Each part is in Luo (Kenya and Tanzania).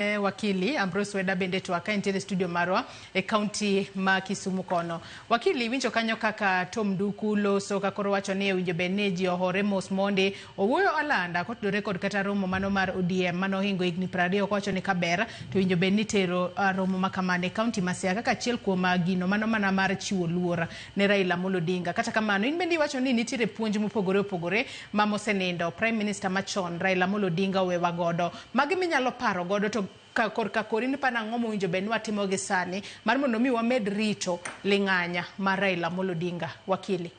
Wakili Ambrose Weda bende twak ka entiere e studio marwa e kaunti ma Kisumu kono. Wakili, winjo kanyo kaka Tom Nduku loso ka koro wacho ni owinjo bed ni ji ohore mos mondi. Owuoyo alanda kotudore kod kata romo mano mar ODM mano ohingo higni 20 kowacho ni kaber to owinjo bed ni itero romo ma kamano e kaunti ma Siaya kaka achiel kuom gino mano mana mar chiwo luor ne Raila Amolo Odinga. Kata kamano in bende iwacho ni nitiere puonj mopogore opogore ma mosenindo Prime Minister machon Raila Amolo Odinga owewa godo. Magi minyalo paro godo to ka korka kori ni pano ang'o mowinjo bed ni watimo gi sani mar mondo mi wamed rito ling'anya mar Raila Amolo Odinga. Wakili.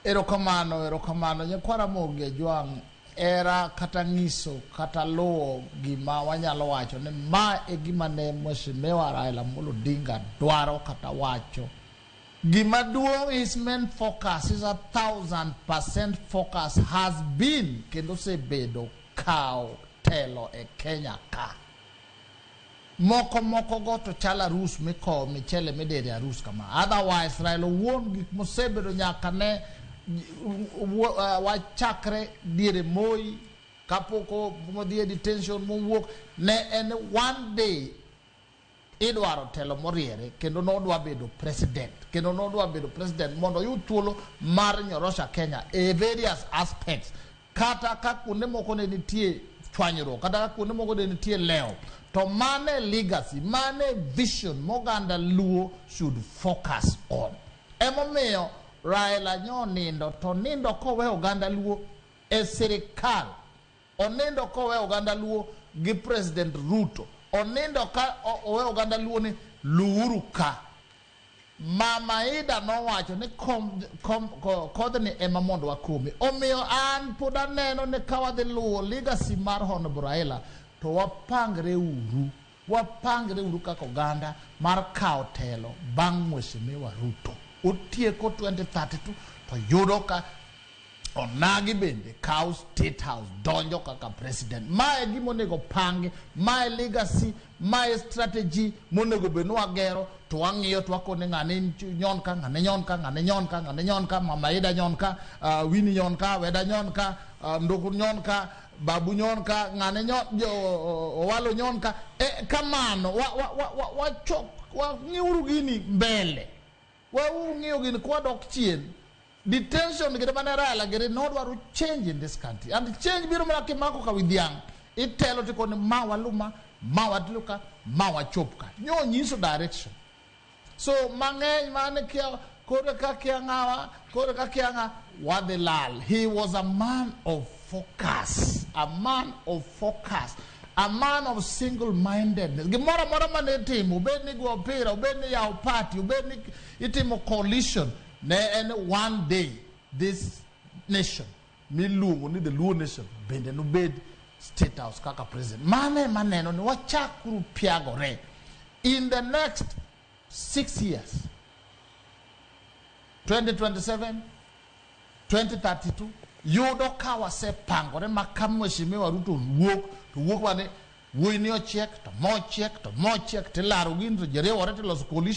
Erokamano, erokamano. Nyakwa Ramogi Ajwang', era kata ng'iso kata luwo gima wanyalo wacho ni ma e gima ne Mheshimiwa Raila Amolo Odinga dwaro kata wacho. Gima duong' his main focus, his 1000% focus has been kendo osebedo kawo telo e Kenya ka. Moko moko go to chal arus mikowo michele midire arus kama. Otherwise Raila owuon gik mosebedo nyaka ne wachakre diere Moi kapok odhi e detention mowuok ne en one day idwaro telo moriere kendo nodwa bedo president kendo nodwa bedo president mondo oyud thuolo mar nyorosha Kenya e various aspects kata ka kuonde moko ne nitie chwanyruok kata ka kuonde moko ne nitie lewo to mane legacy mane vision moganda Luo should focus on. Emomiyo Raila nyo nindo to nindo kowe oganda Luo e sirikal. Onindo kowe oganda Luo gi President Ruto. Onindo ka owe oganda Luo ni luuru ka. Mama Ida nowacho ni kom, kom, kodhni ema mondo wakomi. Omiyo an pod aneno ni ka wadhi luwo legacy mar Honorable Raila to wapangre uru. Wapangre uru kaka oganda mar kawo telo bang' Mheshimiwa Ruto. Otieko 2032 to yudo ka Onagi bende kawo State House donjo kaka president. Mae e gima onego pangi, mae legacy, mae strategy monego bed ni wagero to wang'iyo to wakone ng'ane nyon ka, ng'ane nyon ka, ng'ane nyon ka, ng'ane nyon ka, Mama Ida nyon ka, Winnie nyon ka, Weda nyon ka, Nduku nyon ka, Babu nyon ka, ng'ane nyon, Owalo nyon ka. E, kamano, wachok, wang'iuru gini mbele. Wauru ng'iyo gini kwadok chien. Detention gini mane Raila gini nodwaro change in this country. And change biro mana kimako ka wi dhiang'. Itelo tikoni ma waluma, ma watluka, ma wachop ka. Nyo nyiso direction. So mang'eny mane kia kore ka kia ng'awa, kore ka kia ng'a, wadhi lal. He was a man of focus. A man of focus. A man of single-mindedness. Gimoro amora mane itimo, obed ni go opira, obed ni yawo party, obed ni itimo coalition, ne en one day this nation miluongo ni the Luo nation bende nobed State House kaka president. Mano ema neno ni wachakuru piagore in the next 6 years 2027 2032 yudo ka wasepangore ma ka Mheshimiwa Ruto wuok to wuok mane wuoyi ni ochiek to mochiek to mochiek tilaro gini to ji riwore tiloso coalition.